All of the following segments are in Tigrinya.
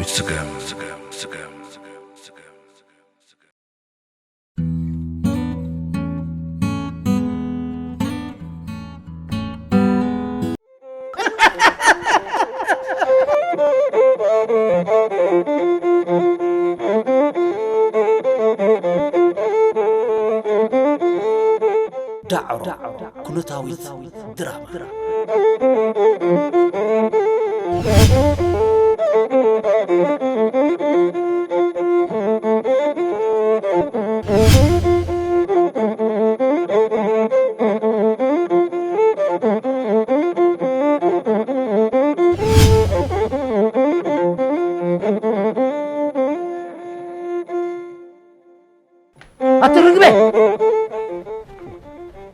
ስገም ዳዕሮ ኩነታዊት ድራማ። ኣቲ ርግበ!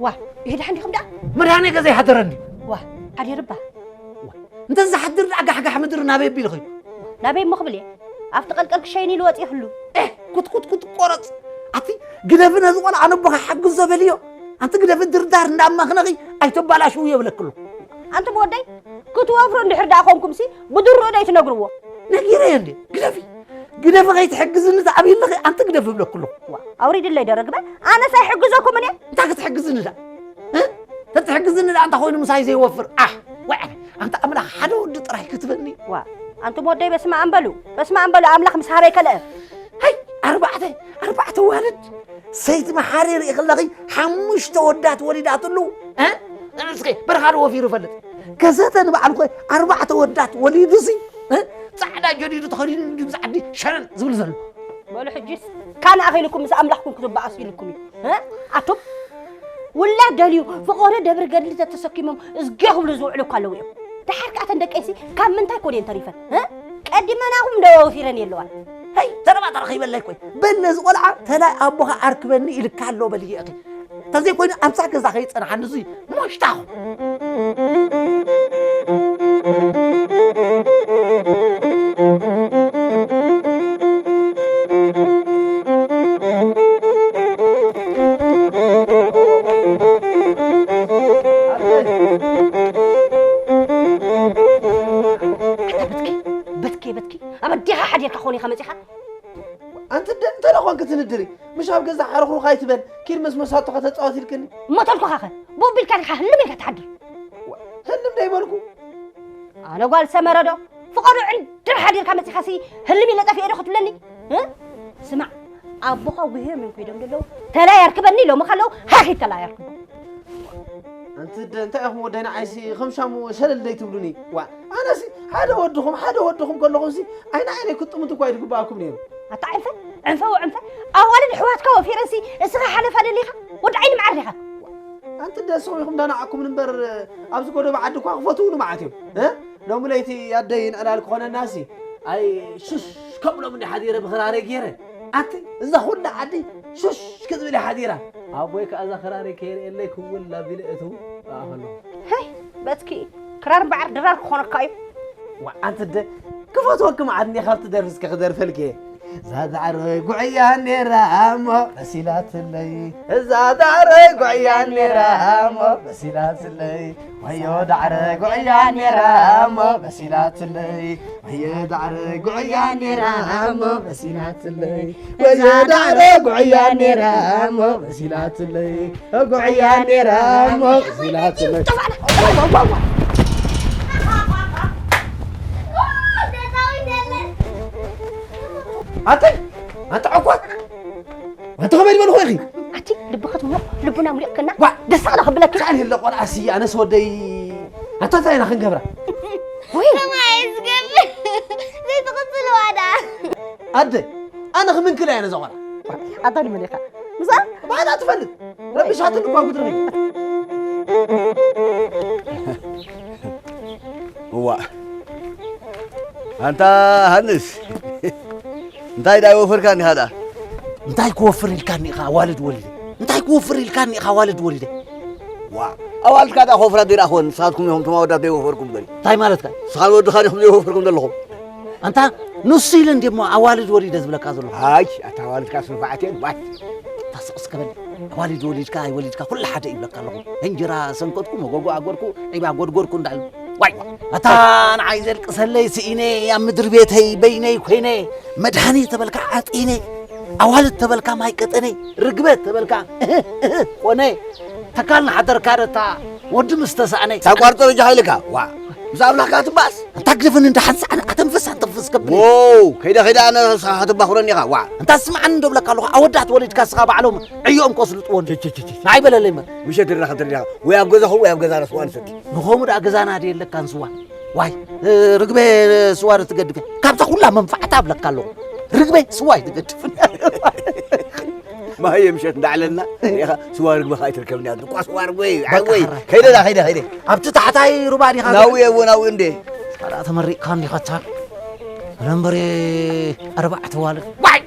ዋ፣ ይሄ ደሓን ዲኹም ደኣ? መድሃኔ ገዛ ይሓደረኒ። ዋ፣ ሓዲር እባ። እንተ ዝሓድር ደኣ ጋሕጋሕ ምድሪ ናበይ ኣቢሉ ኸይዱ? ናበይ እሞ ክብል እየ? ኣብቲ ቀልቀል ክሸይን ኢሉ ወፂኡ ይህሉ። ኤህ፣ ኩትኩትኩት ቆረፅ። ኣቲ ግደፊ ነዚ ቆልዓ ነቦኻ ሓግዞ በልዮ። ኣንቲ ግደፊ ድርዳር እንዳማኽነኺ ኣይተባላሽው የብለክሉ። ኣንቱም ወደይ፣ ክትወፍሩ እንድሕር ደኣ ኾንኩምሲ ብድሮ ዶ ኣይትነግርዎ? ነጊረዮ እንዴ? ግደፊ፣ ግደፊ ከይትሕግዝኒ ተኣቢለኺ ኣንቲ ግደፊ እብለክሉ። ዋ፣ ኣውሪድለይ ዶ ረግበ? ኣነስ ኣይሕግዘኩምን እየ። እንታይ ክትሕግዝኒ ደኣ? እ? ተትሕግዝኒ ደኣ እንታይ ኮይኑ ምሳይ ዘይወፍር? ኣሕ፣ ዋይ፣ ኣንቲ ኣምላኽ ሓደ ወዲ ጥራይ ክትበኒ። ዋ፣ ኣንቱም ወደይ በስመ ኣብ በሉ፣ በስመ ኣብ በሉ፣ ኣምላኽ ምስ ሃበይ ከልአ። ሃይ፣ ኣርባዕተ፣ ኣርባዕተ ዋልድ ሰይቲ መሓሪ ርኢ ከለኺ ሓሙሽተ ወዳት ወሊዳትሉ። እ? እስኪ በረኻ ዶ ወፊሩ ይፈልጥ? ከዘተ ንባዕሉ ኮ ኣርባዕተ ወዳት ወሊዱሲ፣ እ? ጻዕዳ ጀዲዱ ተኸዲኑ ድምፂ ዓዲ ሸረን ዝብል ዘሎ። በሉ ሕጂስ ካን ኣኺልኩም ምስ ኣምላኽኩም ክትበኣሱ ኢልኩም እዩ። እ? ኣቱም ውላድ ደልዩ ፍቖዶ ደብሪ ገድሊ ተተሰኪሞም እዝጊ ክብሉ ዝውዕሉ እኳ ኣለዉ እዮም። ደሓር ከኣ እተን ደቀይሲ ካብ ምንታይ ኮን እየን ተሪፈን? እ? ቀዲመናኹም ዶ ወፊረን የለዋን? ሀይ፣ ተረባ ተረኺበለይ ኮይ። በል ነዚ ቆልዓ ተላይ ኣቦኻ ኣርክበኒ ኢልካ ኣሎ በልዮ እኺ። ተዘይኮይኑ ኣብዛ ገዛ ከይጸንሓኒ እዙይ ሞሽታኹ። በትኪ፣ በትኪ፣ በትኪ። ኣብ ኣዴኻ ሓዲርካ ኾን ኢኻ መጺኻ? ኣንቲ ደ-፣ እንተ ደኾንኪ ትንድሪ፣ ምሽ ኣብ ገዛ ሓርኽሩኽ ኣይትበል፣ ኪድ ምስ መሳቶኻ ተጻወት ኢልክኒ። እሞ ተልኩኻኸ፣ ብኡ ቢልካ ዲኻ ህልም ኢልካ ትሓድር? ዋ፣ ህልም ዶ ይበልኩ? ኣነ ጓል ሰመረ ዶ? ፍቐዱ ዕንድር ሓዲርካ መጺኻሲ ህልም ኢለ ጠፊኤ ዶ ክትብለኒ? እ? ስማዕ፣ ኣቦኻ ጉህዮም እዮም ኮይዶም ዘለዉ፣ ተላይ ኣርክበኒ ኢሎምኻ ኣለዉ፣ ሃኺድ ተላይ ኣርክቦ። ኣንቲ ደ-፣ እንታይ ኢኹም ወደይ ንዓይሲ ከም ሻሙ ሸለል ደይትብሉኒ? ዋ፣ ኣነሲ ሓደ ወድኹም፣ ሓደ ወድኹም ከለኹምሲ ዓይኒ ዓይነይ ክትጥምቱ እኳ ኣይትግብኣኩም ነይሩ። ኣታ ዕንፈ፣ ዕንፈ ወዕንፈ፣ ኣዋልድ ኣሕዋትካ ወፊረንሲ እስኻ ሓለፋ ደሊኻ? ወዲ ዓይኒ መዓር ዲኻ? ኣንቲ ደ ንስኹም ኢኹም ዳናዓኩምን እምበር ኣብዚ ጎደቦ ዓዲ እኳ ክፈትዉኒ መዓት እዮም። እ? ሎሚ ለይቲ ኣደይ ንዕላል ክኾነናሲ ኣይ ሹሽ ከብሎም እንዲ ሓዲረ ብኽራረይ ገይረ። ኣቲ እዛ ኩላ ዓዲ ሹሽ ክትብል እያ ሓዲራ። ኣቦይ ከኣ እዛ ክራረይ ከይርእየለይ ክውል ኣቢለ እትው ኣኸሎ። ሄይ፣ በትኪ ክራር እምበኣር ድራር ክኾነካ እዩ። ዋ፣ ኣንቲ ደ ክፈትወኪ መዓት እንዴ ካብቲ ደርፊ እስከ ክደርፈልኪ እየ። እዛ ዳዕረ ጉዕያ ኔራ እሞ በሲላትለይ። እዛ ዳዕረ ጉዕያ ኔራ እሞ በሲላትለይ። ወዮ ዳዕረ ጉዕያ ኔራ እሞ በሲላትለይ። ወዮ ዳዕረ ጉዕያ ኔራ እሞ በሲላትለይ። ወዮ ዳዕረ ጉዕያ ኔራ እሞ በሲላትለይ። ጉዕያ ኔራ እሞ በሲላትለይ። ኣንተ፣ ኣንተ ዕኳት፣ ኣንተ ከመይ ዝበልኹ ኢኺ? ኣቲ ልብኻ ትብሎ፣ ልቡና ሙሊቕክና፣ ዋ! ደስ ኣለ ክብለኪ። ሳል የለ ቆልዓ ሲ፣ ኣነስ ወደይ፣ ኣታ እንታይ ኢና ክንገብራ? ወይ! ከማይ ዝገብር፣ ዘይትቕጽልዋ ደኣ። ኣደ፣ ኣነ ክምንክላ እየ ነዛ ቆልዓ። ኣታ ንመን ኢኻ? ምሳ? ባዕላ ትፈልጥ። ረቢሻትኒ እኳ ጉድሪ። እዋ። ኣንታ ሃንስ። እንታይ ዳይ ወፈርካኒ ሃዳ? እንታይ ክወፍር ኢልካኒ ኢኻ ዋልድ ወሊደ? እንታይ ክወፍር ኢልካኒ ኢኻ ዋልድ ወሊደ? ዋ፣ ኣዋልድካ ዳ ክወፍራ ዲራኽወን፣ ንስኻትኩም ኢኹም እቶም ኣወዳት ዘይወፈርኩም በሊ። እንታይ ማለትካ? ንስኻን ወድኻን ኢኹም ዘይወፈርኩም ዘለኹም። ኣንታ ንሱ ኢለ እንድየ እሞ ኣዋልድ ወሊደ ዝብለካ ዘለኹ። ኣይ፣ ኣታ ኣዋልድካ ስንፋዓት እየን፣ ዋይ። ኣታ ስቕ እስከ በል። ኣዋልድ ወሊድካ ኣይወሊድካ ኩሉ ሓደ ይብለካ ኣለኹ። እንጀራ ሰንከትኩ፣ መጎጎ ኣጎርኩ፣ ዒባ ጎድጎድኩ እንዳሉ። ዋይ፣ ኣታ ንዓይ ዘልቅሰለይ ስኢነ፣ ኣብ ምድሪ ቤተይ በይነይ ኮይነ፣ መድሃኒ ተበልካ ዓጢነ፣ ኣዋልድ ተበልካ ማይ ቀጠነ፣ ርግበት ተበልካ እህ እህ ኮነ፣ ተካል ንሓደርካ ደታ ወዲ ምስ ተሳእነ። ሳቋርጦ በጃ ሓይልካ፣ ዋ፣ ምስ ኣምላኽካ ትባስ። ኣንታ ግደፍኒ፣ እንዳ ሓንሳእ ኣተንፍስ፣ ኣተንፍስ ከብለይ። ዎው፣ ከይደ ከይደ ኣነ ንስኻ ከተባኽረኒ ኢኻ፣ ዋ። እንታ ስምዓኒ እንዶ ብለካ ኣለኹ፣ ኣወዳት ወሊድካ እስኻ ባዕሎም ዕዮኦም ከስልጥዎኒ። ች፣ ች፣ ች፣ ች። ንዓይ በለለይ እምበር። ምሸት ንራኸብ ተደሊኻ፣ ወይ ኣብ ገዛኹም ወይ ኣብ ገዛና ስዋ ንሰቲ። ንኸምኡ ደኣ ገዛና ድየ ኣለካን ስዋ? ዋይ፣ እ፣ ርግበ ስዋ ዶ ትገድፍ እያ? ካብዛ ኩላ መንፋዕታ ኣብለካ ኣለኹ። ርግበ ስዋ ኣይትገድፍን። ማየ ምሸት እንዳዕለልና፣ ኢኻ ስዋ ርግበ ኸኣ ኣይትርከብን እያ። እኳ ስዋ ርግበ፣ በቃ፣ ዓወይ፣ ሕራይ። ከይደ ዳ፣ ከይደ፣ ከይደ። ኣብቲ ታሕታይ ሩባ ዲኻ ናውየ እዎ፣ ናውየ እንዴ። ኣራ ተመሪቕካ እንዲኻ እታ። እምበር ኣርባዕተ ዋልድ። ዋይ!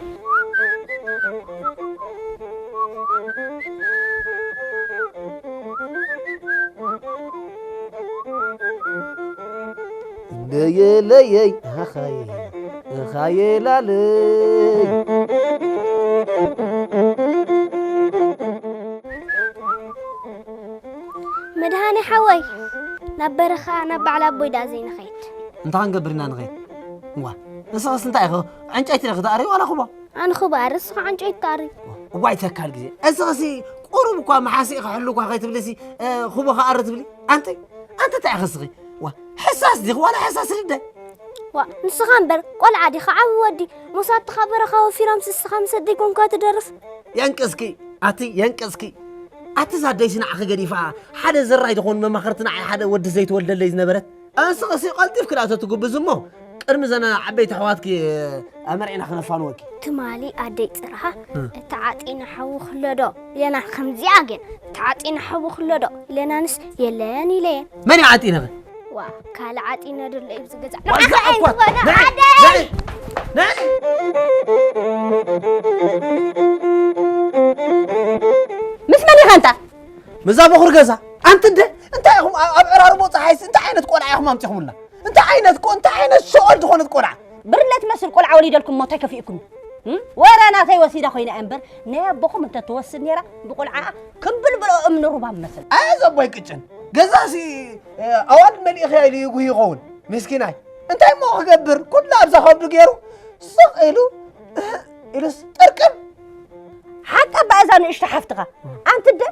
ለየለየይ፣ ኣኻየ፣ ኣኻየ ላለይ። መድሃኔ ሓወይ፣ ናብ በረኻ ናብ በዓል ኣቦይ ደኣ ዘይንኸይድ? እንታይ ክንገብር ኢና ንኸይድ? እዋ፣ ንስኽስ እንታይ ኢኺ? ዕንጨይቲ ዲኺ ትኣሪ ዋላ ኩቦ? ኣነ ኩቦ እኣሪ፣ ንስኻ ዕንጨይቲ ትኣሪ። እዋይ ተካል ግዜ። እስኽሲ ቁሩብ እኳ መሓሲእ ክሕሉ እኳ ከይትብልሲ፣ እ፣ ኩቦ ክኣሪ ትብሊ? ኣንቲ፣ ኣንቲ እንታይ ኢኺ እስኺ? ዋ፣ ሕሳስ ዲኺ ዋላ ሕሳስ ልደ? ዋ፣ ንስኻ እምበር ቆልዓ ዲኻ ዓቢ ወዲ? መሳትኻ በረኻ ወፊሮምስ እስኻ ምስ ኣደይ ኮንካ ትደርፍ? የንቅስኪ፣ ኣቲ የንቅስኪ። ኣቲ እዛ ኣደይሲ ንዓኺ ገዲፋ፣ ሓደ ዘራይ ዝኾኑ መማኽርቲ ንዓይ ሓደ ወዲ ዘይትወልደለይ ዝነበረት? ኣንስኽሲ ቀልጢፍኪ ደኣ ተትጉብዝ እሞ፣ ቅድሚ ዘን ዓበይቲ ኣሕዋትኪ ኣመርዒና ክነፋንወኪ። ትማሊ ኣደይ ጽርሃ፣ እም። እቲ ዓጢነ ሓዊ ክሎ ዶ ኢለና፣ ከምዚኣ ግን፣ እቲ ዓጢነ ሓዊ ክሎ ዶ ኢለናንስ የለን ኢለየን። መን እዩ ዓጢነኺ? ዋ፣ ካልእ ዓጢነ ደሎ እዩ ኣብዚ ገዛ። ወዛ ንዓኻ እኳ፣ ኣይትኾነ፣ ነይ፣ ኣደይ! ነይ፣ ነይ! ምስ መን ኢኻ ኣንታ? ምስዛ በኹሪ ገዛ። ኣንቲ እንደ፣ እንታይ ኢኹም ኣብ፣ ኣብ ዕራርቦ ጸሓይስ እንታይ ዓይነት ቆልዓ ኢኹም ኣምጺኹምልና? እንታይ ዓይነት ቆ-፣ እንታይ ዓይነት ሸቐል ዝኾነት ቆልዓ? ብርለ ትመስል ቆልዓ ወሊደልኩም እሞ እንታይ ከፊእኩም? እም? ወረ ናተይ ወሲዳ ኮይና እያ እምበር፣ ናይ ኣቦኹም እንተትወስድ ነይራ፣ ብቆልዓኣ ክምብልብሎ እምኒ ሩባ ምመስል። ኣየ ዘቦይ ቅጭን፣ ገዛሲ፣ እ፣ ኣዋልድ መሊእኽያ ኢሉ ይጉህ ይኸውን። ምስኪናይ። እንታይ እሞ ክገብር? ኩሉ ኣብዛ ከብዱ ገይሩ፣ ስቕ ኢሉ፣ እህ፣ ኢሉስ ጥርቅም። ሓቃ በኣዛ ንእሽቶ ሓፍትኻ። ኣንቲ ደ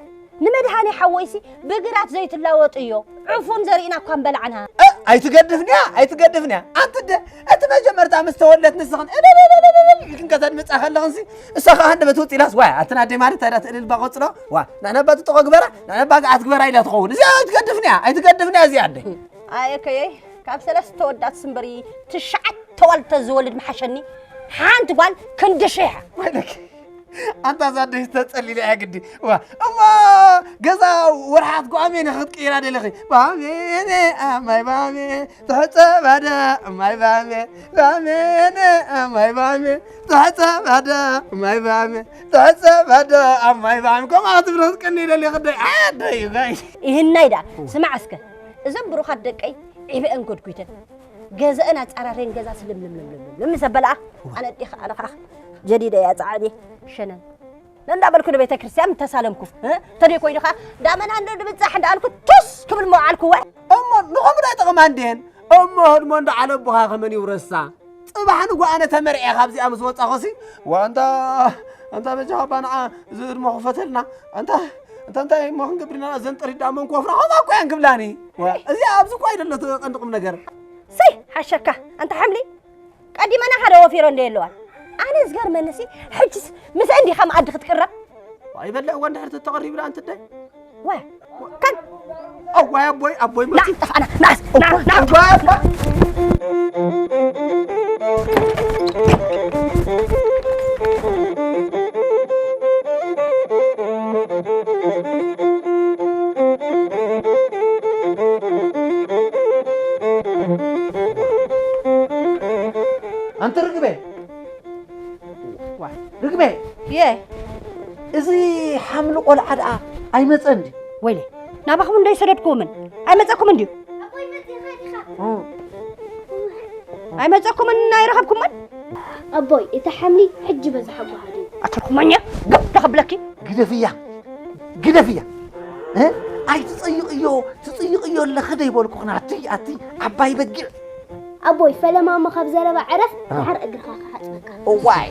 ንመድሃኔ ሓወይሲ ብግራት ዘይትላወጥ እዮ። ዕፉን ዘርኢና እኳ ምበላዕና። እ፣ ኣይትገድፍንያ፣ ኣይትገድፍንያ። ኣንቲ ደ እቲ መጀመርታ ምስ ተወልደት ንስኽን እልልልልልል ኢልክን ከተድምጻ ከለኽንሲ፣ እሳ ኸኣ ሃንደበት ውጽ ኢላስ፣ ዋይ፣ ኣቲ ናደይ ማለት ታዲያ ትእልል ባቆጽሎ? ዋ፣ ንሕና ኣባ ትጥቆ ግበራ፣ ንሕና ኣባ ገዓት ግበራ ኢላ ትኸውን። እዚኣ ኣይትገድፍንያ፣ ኣይትገድፍንያ እዚኣ ኣደይ። ኣየ ከየይ፣ ካብ ሰለስተ ወዳት ስምበሪ ትሽዓተ ዋልተ ዝወልድ ምሓሸኒ። ሓንቲ ጓል ክንዲ ሽሕ። ወይለኪ፣ ኣንታ እዛ ኣደይ ተጸሊላ እያ ግዲ። ዋ፣ እሞ ገዛ ወርሓት ጓሜነ ክትቅይራ ደለኺ? ባሜነ፣ ኣማይ ባሜ፣ ትሕጸባ ዳ፣ ኣማይ ባሜ፣ ባሜነ፣ ኣማይ ባሜ፣ ትሕጸባ ዳ፣ ኣማይ ባሜ፣ ትሕጸባ ዳ፣ ኣማይ ባሜ። ከምኣ ትብሎ ትቀኒ ደለኺ ደይ፣ ኣደይ፣ ጋይ። ይህናይ ዳ፣ ስማዕ እስከ። እዞም ብሩኻት ደቀይ ዒበአን ጎድጒደን፣ ገዛአን ኣጻራረየን፣ ገዛ ስልምልምልምልም ምስ ኣበላኣ፣ እዋ። ኣነ ኣዴኻ፣ ኣነ ኸኣ ጀዲደ እያ ጻዕዲ ሸነን። ነንዳበልኩ ንቤተ ክርስቲያን ምተሳለምኩ፣ እ? ተደይ ኮይኑ ኸኣ፣ ዳመና እንዶ ድብጻሕ እንዳኣልኩ ቱስ ክብል መዋዓልኩ፣ ወ። እሞ ንኸምኡ ዶ ኣይጠቕማ እንድየን? እሞ ህድሞ እንዳዓለ ኣቦኻ ከመን ይውረሳ? ጽባሕ ንግሆ ኣነ ተመርዕየ ካብዚኣ ምስ ወጻኹሲ፣ ዋንታ፣ ኣንታ በጃኻ ኣባ ንዓ እዚ ህድሞ ክፈተልና፣ ኣንታ፣ ኣንታ እንታይ እሞ ክንገብር ኢና፣ እዘን ጥሪት ደኣ መን ክወፍራ፣ ከምኣ እኮ እየን ክብላኒ። ዋ፣ እዚኣ ኣብዚ እኮ ኣይደሎ እቲ ቀንዲ ቁም ነገር። ሰይ፣ ሓሸካ፣ ኣንታ ሓምሊ፣ ቀዲመና ሓደ ወፊሮ እንደ የለዋን። ኣነ ዝገርመንሲ፣ ሕጅስ ምስ እንዲኻ መኣዲ ክትቅረብ? ኣይበልዕ እዋ እንድሕር ተተቐሪብና ኣንቲ ደይ። ዋ፣ ከን ኣዋይ ኣቦይ፣ ኣቦይ ና፣ መኪ። ጠፋና፣ ናስ፣ ና፣ ና። ኣዋይ ኣባ። ኣንቲ ርግበ፣ ዋ። ርግበ። የ። እዚ ሓምሊ ቆልዓ ደኣ ኣይመጸን ድዩ? ወይለ፣ ናባኹም እንዶ ይሰደድኩዎምን? ኣይመጸኩምን ድዩ? ኣቦይ መጺኻ ዲኻ? እ። ኣይመጸኩምን ኣይረኸብኩምን? ኣቦይ፣ እቲ ሓምሊ ሕጂ በዝሓ ጓሃ ድዩ? ኣተርኩመኛ፣ ገብ ተኸብለኪ። ግደፍያ፣ ግደፍያ። እ? ኣይትጸይቕዮ፣ ትጽይቕዮ ኣለኺ ደይበልኩኽን። ኣቲ፣ ኣቲ ዓባይ በጊዕ። ኣቦይ፣ ፈለማ እሞ ካብ ዘረባ ዕረፍ፣ አ። ድሓር እግርኻ ክሓጽበካ። እዋይ፣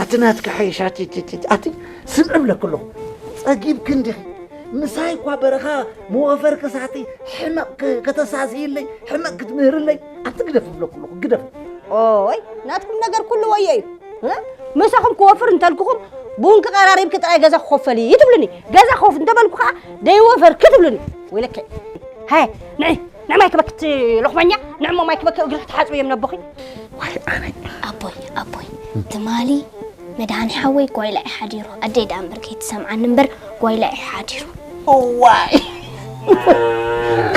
ኣቲ ናትኪ ሓይሽ፣ ኣቲ፣ ኣቲ፣ ኣቲ፣ ኣቲ፣ ስምዒ እብለኪ ኣለኹ። ጸጊብኪ እንዲኺ። ምሳይ እኳ በረኻ መወፈር ክሳቲ ሕመቕ ክ-፣ ከተሳስይለይ፣ ሕመቕ ክትምህርለይ፣ ኣቲ ግደፍ እብለኪ ኣለኹ፣ ግደፍ። ኦይ፣ ናትኩም ነገር ኩሉ ወዮ እዩ። እ? ምሳኹም ክወፍር እንተልኩኹም፣ ቡን ክቐራሪብኪ ጥራይ ገዛ ክኸፈል እዩ ትብሉኒ። ገዛ ክኸፍ እንተበልኩ ኸዓ፣ ደይወፈርኪ ትብሉኒ። ወይለከ። ሃይ፣ ንዒ፣ ንዒ ማይ ክበኪ እቲ ሎኽማኛ፣ ንዒ እሞ ማይ ክበኪ እግሪ ክትሓጽቢ እዮም ነቦኺ። ዋይ ኣነ። ኣቦይ፣ ኣቦይ፣ ትማሊ መድሃኒ ሓወይ ጓይላ እዩ ሓዲሩ። ኣደይ ደኣ እምበር ከይትሰምዓኒ እምበር ጓይላ እዩ ሓዲሩ። እዋይ።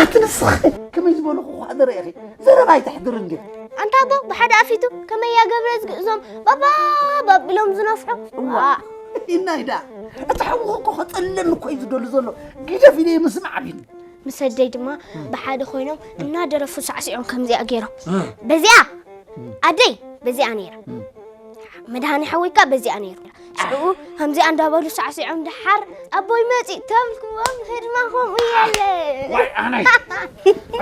ኣቲ ንስኺ ከመይ ዝበልኹ ኳ ደረ ኢኺ። ዘረባ ኣይተሕድርን ግን። ኣንታ ኣቦ ብሓደ ኣፊቱ ከመይ እያ ገብረ ዝግእዞም ባባ ባቢሎም ዝነፍሑ። እዋ። ዋእ። ኢናይ ደኣ። እቲ ሓውኺ እኮ ከጸልለኒ እኮ እዩ ዝደሊ ዘሎ። ግደፍ ኢለ ምስማዕ ኣቢኒ። ምስ ኣደይ ድማ ብሓደ ኮይኖም እናደረፉ ሳዕሲዖም ከምዚኣ ገይሮም። እ። በዚኣ ኣደይ በዚኣ ነይራ። እ። መድሃኒ ሓወይካ በዚኣ ነይሩ። ሽዑ ከምዚኣ እንዳበሉ ሳዕሲዖም ደሓር ኣቦይ መፂ ተብልክዎም ህድማ ከምኡ የለ። ዋይ ኣነይ።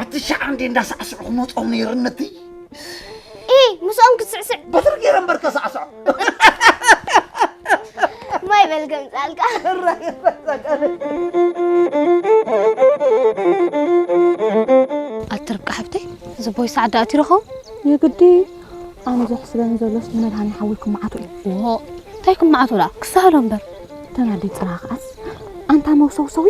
ኣቲ ሻዓ እንዴ እንዳሳዕስዑ ክመፆም ነይርነቲ። ኢ ምስኦም ክትስዕስዕ። በትሪ ገይረ እምበር ተሳዕስዖ። ማይ በል ገምፃልካ። ኣትርብቃ ሓብተይ፣ እዚ ቦይ ሰዓት ደኣ ኣትዩ ይኸውን? የግዲ ኣነ ዘሕስበኒ ዘሎስ ንመድሃኒ ሓወይ ክመዓቱ እዩ። ዎ፣ እንታይ ክመዓቱ ደኣ? ክሳሃሎ እምበር። እተን ኣደይ ጽራ ከኣስ፣ ኣንታ መውሰውሰዊ፣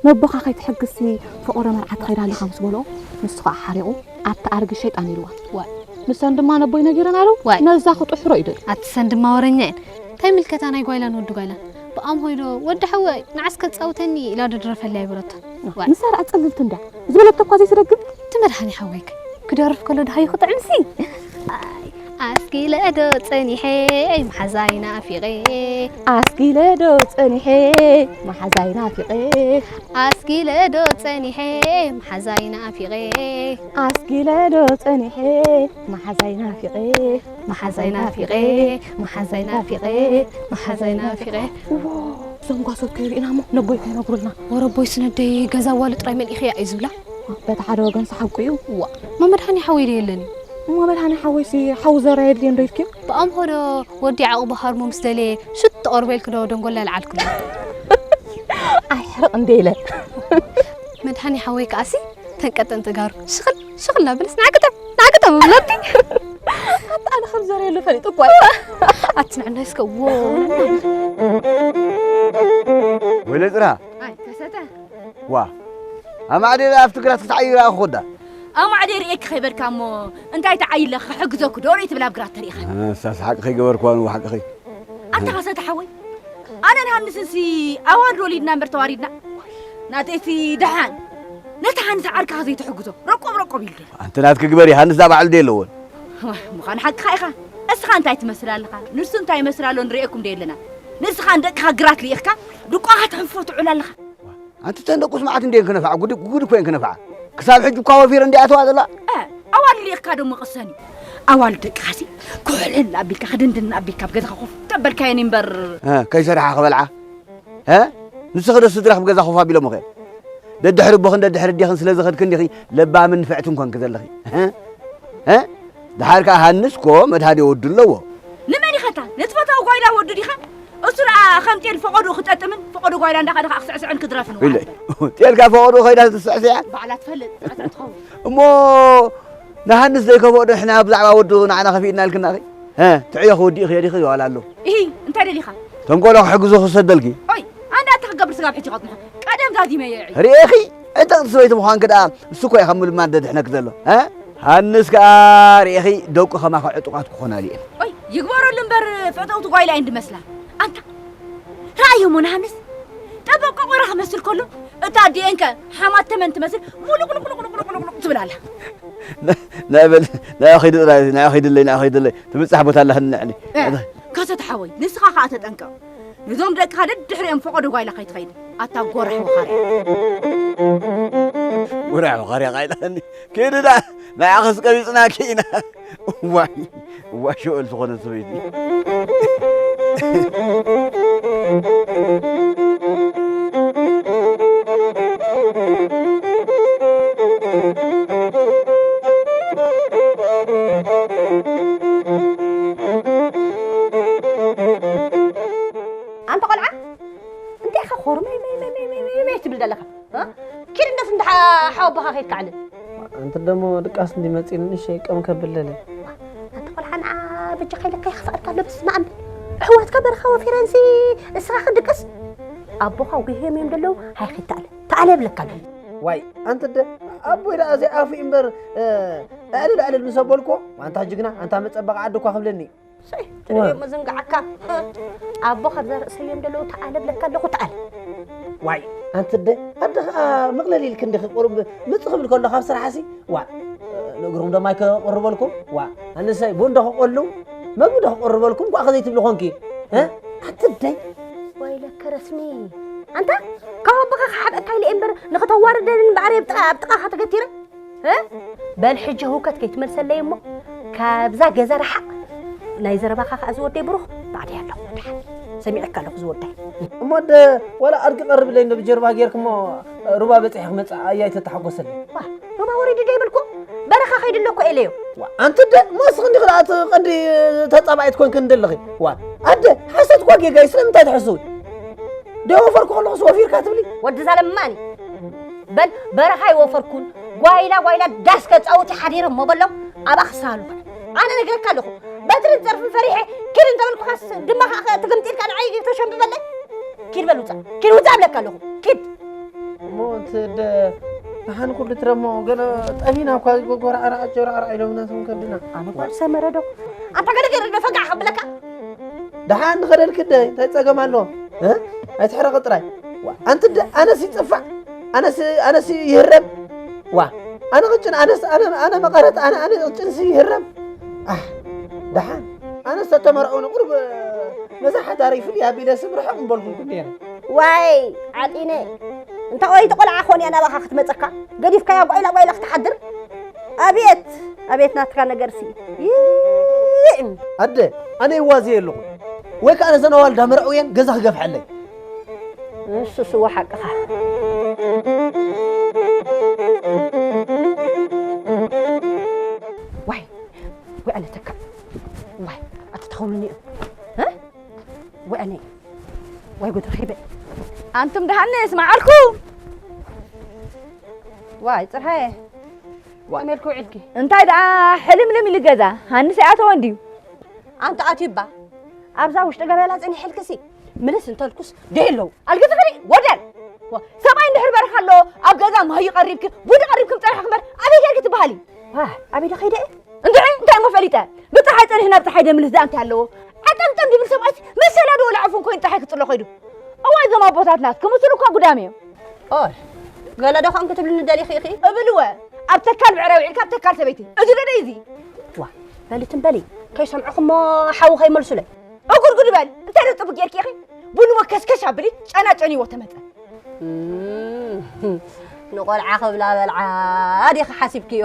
ነቦኻ ከይትሕግዝሲ ፈቖዶ መርዓ ትኸይድ ኣለኻ ምስ በልኦ፣ ንሱ ኸኣ ሓሪቑ ኣብቲ ኣረጊት ሸይጣን ኢልዋ። ዋይ። ንሰን ድማ ነቦይ ነጊረን ኣለዉ፣ ዋይ። ነዛ ክጥሕሮ እዩ ደልዩ። ኣቲ ሰን ድማ ወረኛ እየን። እንታይ ምልከታ ናይ ጓይላን ወዲ ጓይላን? ብኣምሆይ ዶ፣ "ወዲ ሓወይ፣ ንዓስ ከጻውተኒ?" ኢላ ዶ ድረፈለይ ኣይበለቶን። ዋይ። ንሳ ደኣ ጽልልቲ እንድያ። ዝበለቶ እኳ ዘይትደግም። እቲ መድሃኒ ሓወይከ ክደርፍ ከሎ ደሃዩ ክጥዕምሲ። ኣይ፣ ኣስጊለ ዶ ጸኒሐ መሓዛይ ናፊቐ። ኣስጊለ ዶ ጸኒሐ መሓዛይ ናፊቐ። ኣስጊለ ዶ ጸኒሐ መሓዛይ ናፊቐ። ኣስጊለ ዶ ጸኒሐ መሓዛይ ናፊቐ። መሓዛይ ናፊቐ፣ መሓዛይ ናፊቐ፣ መሓዛይ ናፊቐ። እዎ፣ እዞም ጓሶት ከይርእና እሞ ነቦይ ከይነግሩልና። ወረቦይ ስነደይ ገዛ ዋሉ ጥራይ መሊእኽያ እዩ ዝብላ። በቲ ሓደ ወገን ሰሓብኩ እዩ። እዋ፣ እሞ መድሃኒ ሓወይ ዶ የለን እዩ? እሞ መድሃኒ ሓወይሲ ሓው ዘራ የድልዮ እንዶ ኢልክዮ? ብኣምሆ ዶ ወዲ ዓቕቡ ሃርሞ ምስ ደለየ ሽጥ ተቐርበልክ ዶ ደንጎላ ይልዓልክሉ? ኣይሕርቕ እንደ ኢለ። መድሃኒ ሓወይ ከኣሲ ተንቀጠን ተጋሩ ሽኽል ሽኽል እናበለስ ንዓግጠም ንዓግጠም እብለቲ። ኣታ ኣነ ከም ዘርየሉ ፈሊጡ እኮ እዩ። ኣትስምዕና እስከ ዎ። ወይለ ጽራ። ኣይ፣ ከሰተ። ዋ። ኣማዕዴ ኣብቲ ግራት ክትዓይራ እኮ ዳ። ኣማዕዴ ርእየኪ ከይበልካ እሞ እንታይ ትዓይለ ክሕግዘኩ ዶ ርእይ ትብል ኣብ ግራት ተሪእኻ። ኣሳስ ሓቂ ከይገበርኩ ኣኑ ሓቂ ከይ። ኣንታ ከሰተ ሓወይ። ኣነ ንሃንስንሲ ኣዋልድ ወሊድና እምበር ተዋሪድና። ናተይሲ ደሓን። ነቲ ሃንስ ዓርክኻ ዘይትሕግዞ። ረቆብ ረቆብ ኢሉ ደሎ። ኣንቲ ናትኪ ግበሪ፣ ሃንስ ዳ ባዕሉ ደይ ኣለዎን። ዋይ፣ ምዃን ሓቅኻ ኢኻ። እስኻ እንታይ ትመስል ኣለኻ? ንሱ እንታይ ይመስል ኣሎ ንርእየኩም ደይ ኣለና። ንስኻ ንደቅኻ ግራት ልኢኽካ፣ ድቋኻ ትሕንፎ ትዑል ኣለኻ። ኣንቲ ተን ደቁስ መዓት እንዴን ክነፍዓ፣ ጉድ፣ ጉድ እኮ እየን ክነፍዓ። ክሳብ ሕጂ እኳ ወፊረ እንዲኣተዋ ዘለዋ። እ፣ ኣዋልድ ልኢኽካ ደሞ ቅሰን እዩ። ኣዋልድ ደቅኻሲ፣ ኩሕልል ኣቢልካ፣ ክድንድን ኣቢልካ ኣብ ገዛኻ ኮፍ ተበልካየን እምበር። እ፣ ከይሰርሓ ክበልዓ። እ? ንስኺ ዶ ስድራኺ ብገዛ ኮፍ ኣቢሎምኺ? ደድሕሪ ኣቦኽን ደድሕሪ ኣዴኽን ስለ ዝኸድኪ እንዲኺ ለባምን ንፍዕትን ኮንኪ ዘለኺ። እ? እ? ደሓር ከኣ ሃንስ ኮ መድሃኔ ወዱ ኣለዎ። ንመን ኢኸታ? ነቲ ፈታዊ ጓይላ ወዱ ዲኻ? እሱ ደኣ ከም ጤል ፈቐድኡ ክጠጥምን ፈቐዶ ጓይላ እንዳኸደ ከኣ ክስዕስዕን ክድረፍን ኢለ። ውዓል። ጤል ከኣ ፈቐድኡ ከይዳ ትስዕስዕ እያ? ባዕላ ትፈልጥ፣ ጥዕጥዕ ትኸውን። እሞ ንሃንስ ዘይከፍኦ ንሕና ብዛዕባ ወዱ ንዓና ከፊእና ኢልክናኺ? እ፣ ትዕዮ ክወዲኡ ክየ ዲኺ ዋላ ኣሎ? ኢሂ፣ እንታይ ደሊኻ? ተንኮሎ ክሕግዙ ክሰደልኪ። ኦይ፣ ኣንዳ እንታይ ክገብር ስጋብ ሕጂ ከጽንሖ? ቀደም ዛዚመዮ እየ። ርኤኺ? ዕጥቕቲ ሰበይቲ ምዃንኪ ደኣ እሱ እኮ እዩ ካብ ምልማድ ደድሕነኪ ዘሎ። እ? ሃንስ ከኣ ርኤኺ፣ ደቁ ከማኺ ዕጡቓት ክኾናሉ እየን። ኦይ፣ ይግበረሉ እምበር ፈተውቲ ጓይላ እየን ድመስላ። ኣንታ፣ ረኣዮ እሞ ንሃንስ። ጠበብ ቆቆራ ክመስል ከሎ፣ እታ ኣዲኤንከ ሓማት ተመን ትመስል ሙሉቁሉቁሉቁሉቁሉቁ ትብል ኣላ። ና-፣ ናይ በል፣ ናይ ኸይዱ ጥራይ፣ ናይ ኸይዱለይ፣ ናይ ኸይዱለይ። ትብጻሕ ቦታ ኣላ ክንነዕሊ። እ፣ ከሰተ ሓወይ፣ ንስኻ ኸኣ ተጠንቀቕ። ነዞም ደቅኻ ደድሕሪኦም ፈቐዶ ጓይላ ከይትኸይድ። ኣታ ጎራሕ ወኻርያ። ጎራሕ ወኻርያ ቃይላኒ። ኪዲ ዳ፣ ንዓኽስ ቀቢጽናኪ ኢና። እዋይ፣ እዋይ ሸወል ዝኾነ ሰበይቲ። ትብል ዘለኻ? እ? ኪድ እንደስ እንዳ ሓወቦኻ ከይትከዓልን። ኣንቲ ደሞ ድቃስ እንዲ መጺኒ ንእሽተይ ቀም ከብለለ። ኣንቲ ቆልዓ ንዓ በጃኻ ኢለካ ይኽፍኣልካ ኣሎ፣ በስመ ኣብ። ኣሕዋትካ በረኻ ወፊረንሲ እስኻ ክድቅስ? ኣቦኻ ጉህዮም እዮም ዘለዉ፣ ሃይ ከይትኣለ። ተኣለ ይብለካ ኣሎ። ዋይ፣ ኣንቲ ደ ኣቦይ ደኣ ዘይኣፉ እምበር፣ እ፣ ኣዕልል ኣዕልል ምስ ኣበልኩዎ፣ ኣንታ ጅግና፣ ኣንታ መጸበቒ ዓዲ እኳ ክብለኒ። ሰይ፣ ትርእዮ መዘንግዓካ። ኣቦ ካብዛ ርእሰይ እዮም ዘለዉ፣ ተኣለ ብለካ ኣለኹ፣ ተኣለ። ዋይ፣ ኣንቲ ኣደ፣ ኣደ ኸኣ መቕለል ኢልክ እንዲኺ ቁሩብ ምጽእ ክብል ከሎ ካብ ስራሕሲ፣ ዋ፣ ንእግሮም ዶ ማይ ከቕርበልኩም? ዋ፣ ኣነሰይ ቡን ዶ ከቆሉ? መግቢ ዶ ከቕርበልኩም? ኳ ከዘይ ትብሊ ኾንኪ? እ? ኣንቲ ኣደይ። ወይለከ ረስኒ። ኣንታ፣ ካብ ኣቦኻ ክሓብአካ ኢለ እየ እምበር፣ ንኽተዋርደኒ እምበኣር እየ ኣብ ጥቓ፣ ኣብ ጥቓኻ ተገቲረ። እ? በል ሕጂ ህውከት ከይትመልሰለይ እሞ፣ ካብዛ ገዛ ርሓቕ። ናይ ዘረባኻ ከኣ ዝወደይ ብሩኽ፣ ባዕደይ ኣለኹ ደሓን። ሰሚዐካ ኣለኹ ዝወደይ። እሞ እንደ ዋላ ኣድጊ ቀርብለይ እንደ ብጀርባ ጌርክ እሞ ሩባ በጺሐ ክመጽእ ኣያይ ተተሓጎሰለይ። ዋ፣ ሩባ ወሪዱ ዶ ይብልኩ? በረኻ ከይዱ ኣሎ እኮ ኤለዮ። ዋ፣ ኣንቲ ደ፣ ሞስኽ እንዲኺ ደኣ እቲ ቀንዲ ተጻባኢት ኮንክ እንደለኺ። ዋ፣ ኣደ፣ ሓሰት እኳ ጌጋ እዩ፣ ስለምንታይ ትሕስዊ? ዶ ወፈርኩ ከለኹስ ወፊርካ ትብሊ? ወዲ ዛለማኒ። በል በረኻ ይወፈርኩን ጓይላ ጓይላ ዳስ ከጻውቲ ሓዲሮም እሞ በሎም ኣባ ክሳሉ። ኣነ ነግረካ ኣለኹ በትርን ጸርፍን ፈሪሐ ኪድ እንተበልኩኻስ ድማ ኸዓ ትግምጢልካ ንዓይ ተሸምብበለይ። ኪድ በል ውጻእ ኪድ ውጻእ እብለካ ኣለኹ። ኪድ። እሞ እቲ ደ-፣ ደሓን ኩሉ ትረሞ ገለ ጠሚና እኳ ጎጎራዕራዕ ጀራዕራዕ ኢሎምና እቶም ከብድና። ኣነ ጓል ሰመረ ዶ ኣንታ ገለ ገለ ዶ ፈጋዕ ከብለካ። ደሓን ንኸደልክ ደ እንታይ ጸገም ኣለዎ? እ? ኣይትሕረቕ ጥራይ። ዋ፣ ኣንቲ ደ-፣ ኣነስ ይጽፋዕ፣ ኣነስ፣ ኣነስ ይህረም። ዋ፣ ኣነ ቅጭን፣ ኣነስ፣ ኣነ፣ ኣነ መቐረት፣ ኣነ፣ ኣነ ቅጭንስ ይህረም። ኣሕ፣ ደሓን። ኣነስ ተተመርዐው ንቁሩብ ነዛ ሓዳር ይፍልይ ኣቢለ ስም ርሕቕ ምበልኩልኩም ነይረ። ዋይ፣ ዓጢነ። እንተ ቆይቲ ቆልዓ ኾን እያ ናባኻ ክትመጸካ። ገዲፍካያ ጓይላ ጓይላ ክትሓድር። ኣቤት፣ ኣቤት ናትካ ነገርሲ። ይእም። ኣደ፣ ኣነ ይዋዘየ ኣለኹ። ወይ ከኣ ነዘን ኣዋልድ ኣመርዕውየን ገዛ ክገፍሐለይ። ንሱስ እወ ሓቅኻ። ዋይ፣ ወይ ኣነ ተካ። ዋይ፣ ኣቲ ተኸውሉኒ እዮም። እ? ወይ ኣነ። ወይ ጉድ ረኺበ። ኣንቱም ደሃነ ስማዓልኩ። ዋይ፣ ጽርሃየ። ዋ። ከመይ ኢልኪ ውዒልኪ? እንታይ ደኣ ሕልምልም ኢሉ ገዛ? ሃንስ ኣይኣተወን ድዩ? ኣንተ ኣትዩባ። ኣብዛ ውሽጢ ገበላ ጸኒሕልክሲ። ምልስ እንተልኩስ ደይ ኣለዉ። ኣልግዚ ኸዲ ወደል። ዋ፣ ሰብኣይ እንድሕር በረኻ ኣሎ፣ ኣብ ገዛ ማይ ቀሪብኪ፣ ቡን ቀሪብኪ ምጸናሕኪ እምበር፣ ኣበይ ጌርኪ ትበሃሊ? ዋ፣ ኣበይ ዶ ኸይደ እየ? እንድዒ፣ እንታይ እሞ ፈሊጠ? ብጸሓይ ጸኒሑ ናብ ጸሓይ ደምልስ ደኣ እንታይ ኣለዎ? ዓጠምጠም ዝብል ሰብኣይስ መሰላ ዶ ወላ ዕፉን ኮይኑ ጸሓይ ክጽሎ ኸይዱ? እዋይ፣ እዞም ኣቦታትናስ ክምስሉ እኳ ጉዳም እዮም። ኦይ፣ ገለ ዶ ኸም ክትብልኒ ደሊኺ ኢኺ? እብል እወ፣ ኣብ ተካል ብዕራይ ውዒልካ ኣብ ተካል ሰበይቲ። እዚ ዶ ደይ እዚ? ዋ፣ በሊ ትም በሊ፣ ከይሰምዑኹሞ ሓዊ ከይመልሱለይ። እጉርጉድ በል፣ እንታይ ዶ ጽቡቅ ጌርኪ ኢኺ? ቡን እወ ከስከሽ ኣብሊ፣ ጨና ጨንይዎ ተመጸ። እም፣ ንቆልዓ ክብላ በልዓ ዲኺ ሓሲብክዮ?